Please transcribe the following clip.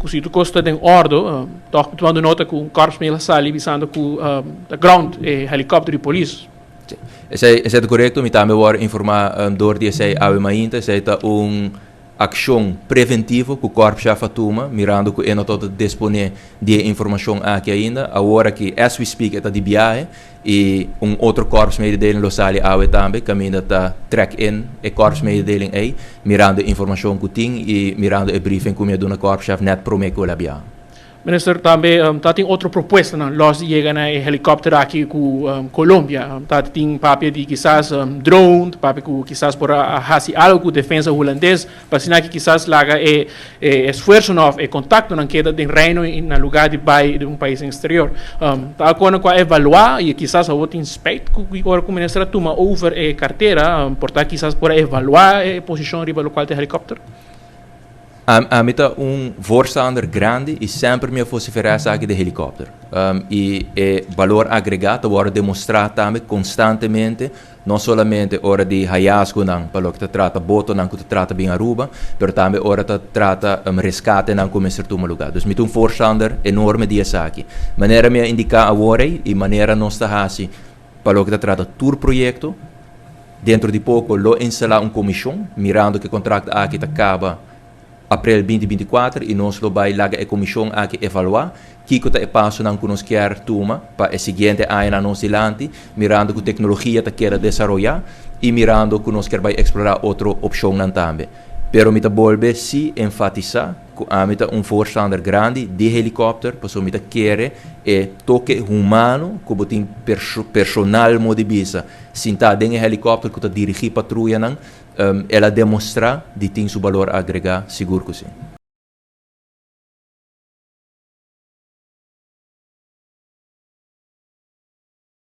Ku si tur kos ta den òrdu, tòg mi tumando nota ku un kòrpsmail a sali bisando ku ta ground e helikòpter di polis. Sí, esei esei ta korekto. Mi tambe wòrdu informá dor di esei awe mainta. Esei ta un akshon preventivo ku kòrpschef a tuma mirando ku e no ta disponé di e informashon aki ainda. Awor aki, as we speak, e ta di biahe I un otro korpsmededeling lo sali awe tambe kaminda ta trek in e korpsmededeling ei mirando e informashon ku tin i mirando e briefing ku mi a duna korpschef net prome ku el a biaha. Minister, tambe ta tin otro propuestanan los di yega na e helikòpter aki ku Colombia. Ta tin papia di kisas drone, papia ku kisas por a hasi algu ku defensa hulandes. Pa asina ki kisas laga e esfuersonan òf e kontaktonan keda den Reino i na lugá di bai den un pais eksterior. Ta alkonan ku a evaluá i kisas awor tin spijt ku ora ku minister a tuma over e kartera, por ta kisas por a evaluá e posishon riba lokual ta e helikòpter. Ami ta un voorstander grandi i semper mi a vociferá esaki di helikòpter. I e balor agregá ta wòrdu demostrá tambe konstantemente. No solamente ora di hayazgonan pa loke ta trata botonan ku ta trata bin Aruba, pero tambe ora ta trata reskatenan ku mester tuma lugá. Dus mi ta un voorstander enorme di esaki. Manera mi a indiká awor ei i manera nos ta hasi pa loke ta trata tur proyekto, dentro di poko lo instalá un komishon mirando ku e kontrakt aki ta kaba Aprel 2024 i nos lo bai laga e komishon aki evaluá kiko ta e pasonan ku nos kier tuma pa e siguiente añanan nos dilanti, mirando ku teknologia ta keda desaroyá i mirando ku nos kier bai eksplorá otro opshonnan tambe. Pero mi ta bolbe sí enfatisá ku ami ta un voorstander grandi di helikòpter pasobra mi ta kere e toke humano ku bo tin personal mo di bisa sintá den e helikòpter ku ta dirigí patruyanan. El a demostrá di tin su balor agregá? Sigur ku sí.